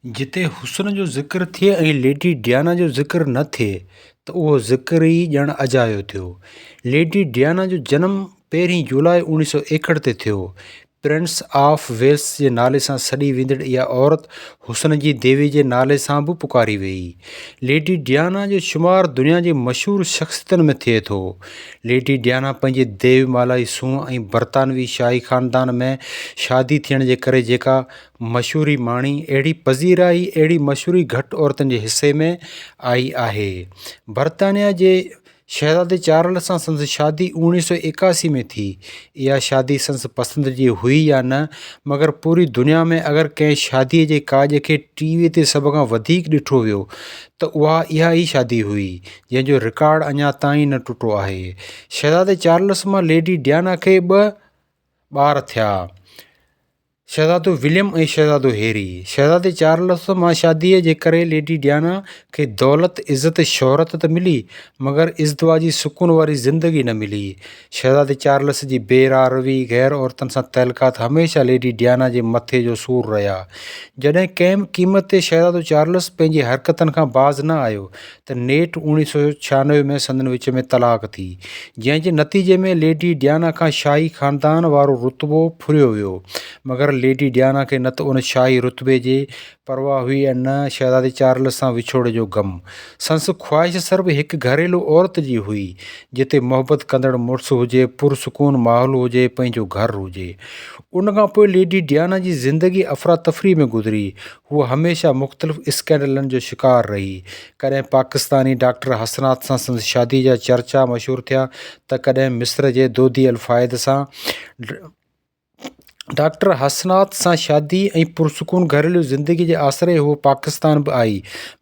جتي حسن جو ذڪر ٿئي ۽ ليڊي ڊيانا جو ذڪر نه ٿئي ته اهو ذڪر ئي ڄڻ اجايو ٿيو. ليڊي ڊيانا جو جنم پهرين جولاء اوڻيهه سؤ ايڪهٺ تي ٿيو. پرنس آف ويلز جي نالي سان سڏي ويندڙ اها عورت حسن جي ديوي جي نالي سان به پڪاري ويئي. ليڊي ڊيانا جو شمار دنيا جي مشهور شخصيتن ۾ ٿئي ٿو. ليڊي ڊيانا پنهنجي ديومالائي سونهن ۽ برطانوي شاهي خاندان ۾ شادي ٿيڻ جي ڪري جيڪا مشهوري ماڻي، اهڙي پذيرائي، اهڙي مشهوري گهٽ عورتن جي حصي ۾ آئي آهي. برطانيا جي شهزادي چارلس سان سندس شادي اوڻيهه سئو ايڪاسي ۾ ٿي. اها شادي سندس پسند جي هئي يا نه، مگر پوري دنيا ۾ اگر ڪنهن شاديء جي ڪاڄ کي ٽي وي تي سڀ کان وڌيڪ ڏٺو ويو ته اها اها ئي شادي هئي، جنهن جو رڪارڊ اڃا تائين نه ٽٽو آهي. شهزادي چارلس مان ليڊي ڊيانا کي ٻه ٻار ٿيا. شهزادو وليم ۽ شهزادو هيري. شهزادي چارلس مان شاديء جي ڪري ليڊي ڊيانا کي دولت، عزت، شهرت ته ملي، مگر ازدواجي سڪون واري زندگي نه ملي. شهزادي چارلس جي بي راهه روي، غير عورتن سان تعلقات هميشه ليڊي ڊيانا جي مٿي جو سور رهيا. جڏهن ڪنهن به قيمت تي شهزادو چارلس پنهنجي حرڪتن کان باز نه آيو ته نيٺ اوڻيهه سئو ڇهانوي ۾ سندن وچ ۾ طلاق ٿي، جنهن جي نتيجي ۾ ليڊي ڊيانا کان شاهي خاندان وارو رتبو ڦريو ويو. مگر ليڊي ڊيانا کي نه ته ان شاهي رتبي جي پرواهه هئي ۽ نه شهزادي چارلس سان وڇوڙي جو غم. سندس خواهش صرف هڪ گهريلو عورت جي هئي، جتي محبت ڪندڙ مڙس هجي، پرسڪون ماحول هجي، پنهنجو گهر هجي. ان کان پوء ليڊي ڊيانا جي زندگي افراتفري ۾ گذري. هوء هميشه مختلف اسڪينڊلن جو شڪار رهي. ڪڏهن پاڪستاني ڊاڪٽر حسنات سان سندس شادي جا چرچا مشهور ٿيا ته ڪڏهن مصر جي دودي الفائد سان. ڊاڪٽر حسنات سان شادي ۽ پرسڪون گهريلو زندگي جي آسري هوء پاڪستان به آئي،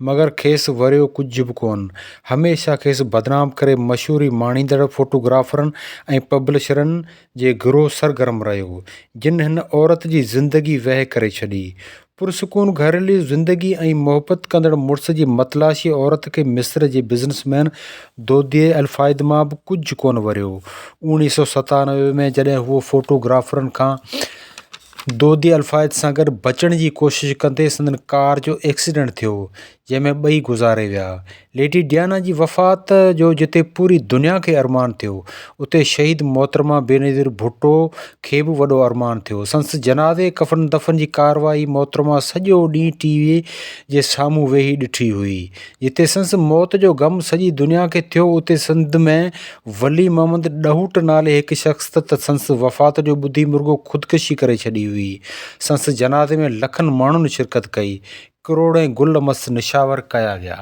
مگر کيس وريو ڪجهه به ڪونه. هميشه کيس بدنام ڪري مشهوري ماڻيندڙ فوٽوگرافرن ۽ پبلشرن جي گروهه سرگرم رهيو، جن هن عورت جي زندگي وهه ڪري ڇڏي. پرسڪون گهريلو زندگي ۽ محبت ڪندڙ مڙس جي متلاشي عورت کي مصر جي بزنس مين دودي الفائد مان به ڪجهه ڪونه وريو. اوڻيهه سئو ستانوي ۾ جڏهن هوء فوٽو گرافرن کان دودي الفائد سان گڏ بچڻ جي ڪوشش ڪندي سندن ڪار جو ايڪسيڊنٽ ٿيو، جنهن ۾ ٻئي گذاري ويا. ليڊي ڊيانا جي وفات جو جتي پوري دنيا کي ارمان ٿيو، اتي شهيد محترمه بينظير ڀٽو کي به وڏو ارمان ٿيو. سندس جنازي ڪفن دفن جي ڪارروائي محترمه سڄو ڏينهن ٽي وي جي سامهون ويهي ڏٺي هئي. جتي سندس موت جو غم سڄي دنيا کي ٿيو، اتي سنڌ ۾ ولي محمد ڏهوٽ نالي هڪ شخص ته سندس وفات جو ٻڌي مرڳو خودڪشي ڪري ڇڏي هئي. سندس جنازي ۾ لکن ماڻهن شرڪت ڪئي. ڪروڙين گل مس نشاور ڪيا ويا.